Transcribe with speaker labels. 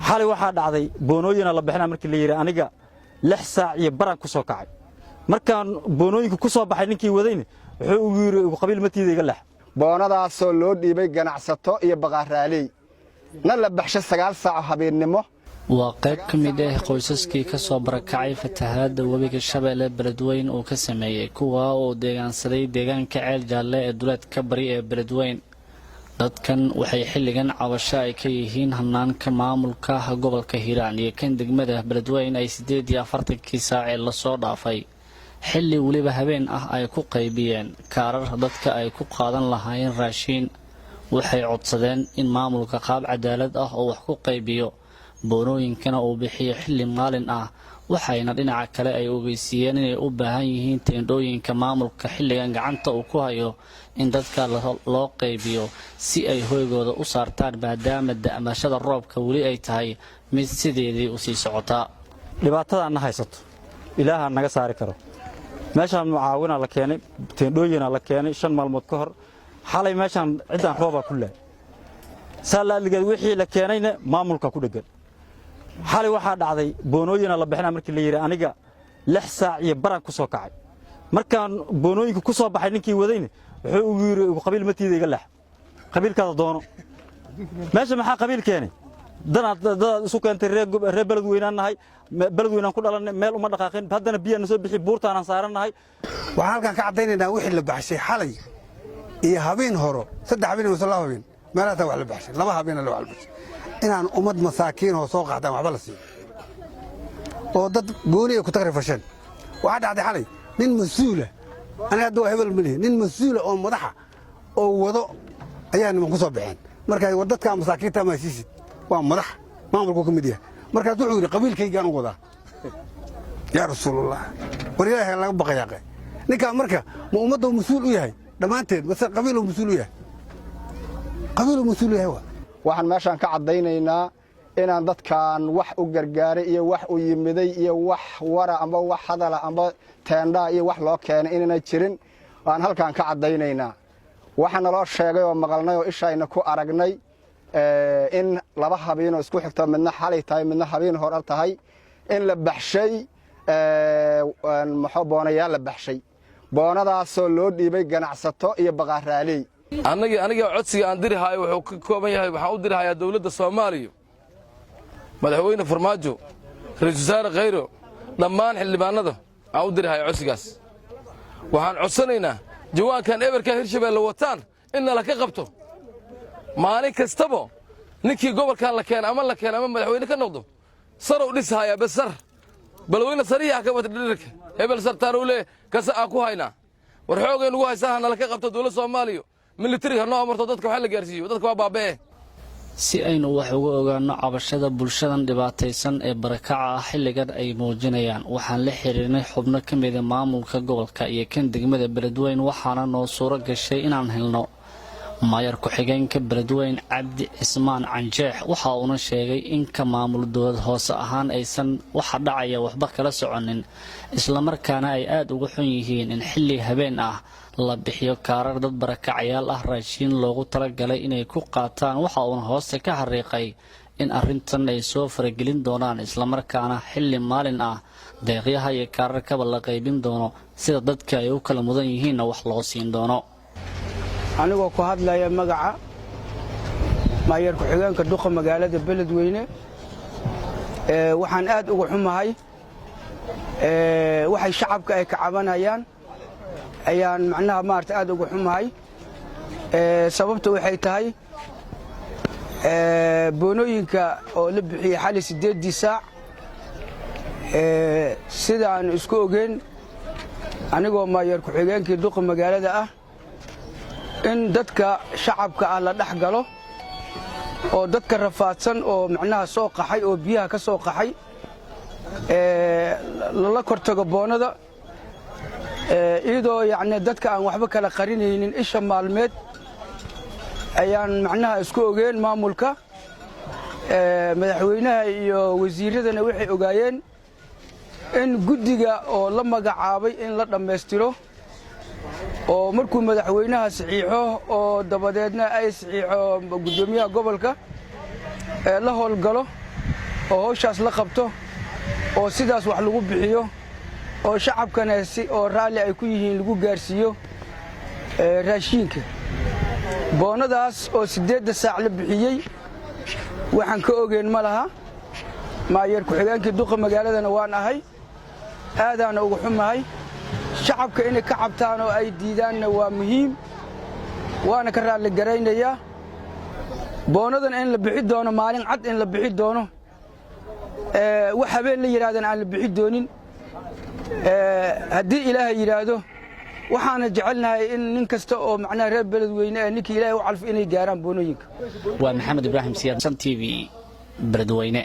Speaker 1: Xalay waxaa dhacday boonooyina la bixinaa markii la yidhi, aniga 6 saac iyo baraan ku soo kacay. Markaan boonooyinka ku soo baxay, ninkii wadayna wuxuu ugu yidhi, "Qabiil matiida, iga lex."
Speaker 2: Boonadaasoo loo dhiibay ganacsato iyo baqaaraaley, na la baxsho 9 saaco habeennimo.
Speaker 3: Waa qayb ka mid ah qoysaskii ka soo barakacay fatahaadda webiga Shabeelle Beledweyn uu ka sameeyey, kuwa oo deegaansaday deegaanka Ceel Jaalle ee duleedka bari ee Beledweyn. Dadkan waxay xilligan cabasho ay ka yihiin hanaanka maamulka gobolka Hiiraan iyo kan degmada Beledweyn ay 48-kii saac ee lasoo dhaafay, xilli weliba habeen ah, ay ku qaybiyeen kaarar dadka ay ku qaadan lahaayeen raashiin. Waxay codsadeen in maamulka qaab cadaalad ah oo wax ku qaybiyo, boonooyinkana uu bixiyo xilli maalin ah. Waxayna dhinaca kale ay ogeysiiyeen inay u baahan yihiin teendhooyinka maamulka xilligan gacanta uu ku hayo in dadka loo qaybiyo si ay hoygooda u saartaan, maadaama da'mashada roobka weli ay tahay mid sideedii usii socotaa.
Speaker 1: Dhibaatadaan na haysato Ilaahaa naga saari karo. Meeshaan mucaawinaa la keenay, teendhooyinaa la keenay 5 maalmood ka hor. Xalay meeshaan ciddaan roobaa ku laay saa laadligeed, wixii la keenayna maamulka ku dheggan. Xalay waxaa dhacday boonooyina la bixinaa markii la yidhi, aniga 6 saac iyo baraan ku soo kacay. Markaan boonooyinka ku soo baxay, ninkii wadayna wuxuu ugu yidhi, "Qabiil matiida, iga lex, qabiilkaada doono." Meesha maxaa qabiil keenay? Danaad dadaad isu keentay. Reer Beled Weynaan nahay, Beled Weynaan ku dhalannay, meel uma dhaqaaqin. Haddana biyaa na soo bixi, buurtaanaan saarannahay.
Speaker 4: Waxaan halkan ka caddaynaynaa wixii la baxshay xalay iyo habeen horo, 3 habeen mise 2 habeen meelahaasaa wax la baxshay, 2 habeena la wax la baxshay, inaan ummad masaakiin oo soo qaxdaan waxba la siiyo oo dad gooni ay ku tagrifasheen. Waxaa dhacday xalay nin mas-uula, aniga hadda waa hebel ma lihi, nin mas-uula oo madaxa oo wado ayaa niman ku soo baxeen. Markaa, "War, dadkaa masaakiinta maa siisid?" Waa madax maamulku ka mid yahay. Markaas wuxuu yidhi, "Qabiilkaygaan u wadaa." Yaa Rasuulallah, war Ilaahay laga baqayaaqe. Ninkaa marka ma ummadda mas-uul u yahay dhammaanteed mase qabiiluu mas-uul u yahay? Qabiiluu mas-uul u yahay waa.
Speaker 2: Waxaan meeshaan ka caddaynaynaa inaan dadkan wax u gargaaray iyo wax u yimiday iyo wax wara amba wax hadala amba teendhaa iyo wax loo keenay inayna jirin aan halkaan ka caddaynaynaa. Waxaa naloo sheegay oo maqalnay oo ishayna ku aragnay in 2 habiinoo isku xigto, midna xalay tahay, midna habiin hore tahay, in la baxshay muxuu boonayaal la baxshay, boonadaasoo loo dhiibay ganacsato iyo baqaaraaley.
Speaker 5: Aniga codsiga aan diri haayo wuxuu ka kooban yahay: waxaan u diri hayaa dawladda Soomaaliya, Madaxweyne Farmaajo, Ra'iisul Wasaare Khayro, dhammaan xildhibaanada aan u diri haya codsigaas. Waxaan codsanaynaa jawaankan eberka Hirshabeelle wataan in nala ka qabto. Maalin kastaba ninkii gobolkan la keena ama la keena ama madaxweyne ka noqdo, sarow dhishayaa bes, sar Balweyne sarihii ah ka wata dhirarka hebel sartaan uu leeyahay kasa aan ku haynaa. War xoogay nugu haysaa, ha nala ka qabto. Dawladda Soomaaliya militariga ha noo amarto, dadka waxa la gaarsiiyo, dadka waa baaba'e.
Speaker 3: Si aynu wax uga ogaano cabashada bulshadan dhibaataysan ee barakaca ah xilligan ay muujinayaan, waxaan la xiriirnay xubno ka mida maamulka gobolka iyo kan degmada Beledweyn. Waxaana noo suuro gashay inaan helno maayar ku-xigeenka Beledweyn, Cabdi Cismaan Canjeex. Waxa uuna sheegay in ka maamul dowlad hoose ahaan aysan waxa dhacaya waxba kala soconin, islamarkaana ay aada uga xun yihiin in xilli habeen ah la bixiyo kaarar dad barakacayaal ah raashiin loogu talagalay inay ku qaataan. Waxa uuna hoosta ka xariiqay in arrintan ay soo faragelin doonaan, islamarkaana xilli maalin ah deeqyaha iyo kaararkaba la qaybin doono, sida dadka ay u kala mudan yihiinna wax loo siin doono.
Speaker 6: Anigoo ku hadlaya magaca maayar ku-xigeenka duqa magaalada Beledweyne, waxaan aad uga xumahay waxay shacabka ay ka cabanayaan ayaan macnaha maarata aad uga xumahay. Sababta waxay tahay boonooyinka oo la bixiyey xali 8-dii saac, sida aan isku ogeyn anigoo maayar ku-xigeenkii duqa magaalada ah, in dadka shacabka ah la dhex galo oo dadka rafaadsan oo macnaha soo qaxay oo biyaha ka soo qaxay lala kor tago boonada, iyadoo yacni dadka aan waxba kala qarinaynin isha maalmeed ayaan macnaha isku ogeen. Maamulka, madaxweynaha iyo wasiirradana waxay ogaayeen in guddiga oo la magacaabay in la dhammaystiro, oo markuu madaxweynaha saxiixo oo dabadeedna ay saxiixo guddoomiyaha gobolka la howlgalo. Oo hawshaas la qabto oo sidaas wax lagu bixiyo oo shacabkana si oo raalli ay ku yihiin lagu gaarsiiyo raashiinka. Boonnadaas oo 8-da saac la bixiyey waxaan ka ogeyn ma laha. Maayer ku-xigeenkii duqa magaaladana waan ahay, aadaana uga xumahay. Shacabka inay ka cabtaan oo ay diidaanna waa muhiim, waana ka raalli garaynayaa. Boonadan in la bixi doono maalin cad, in la bixi doono wax habeen la yidhahdana aan la bixi doonin haddii Ilaahay yidhaahdo. Waxaana jecelnahay in nin kasta oo macnaha reer Beledweyne ee ninkii Ilaahay u calfo inay gaaraan boonooyinka.
Speaker 3: Waa Maxamed Ibraahim Siyaad, TV, Beledweyne.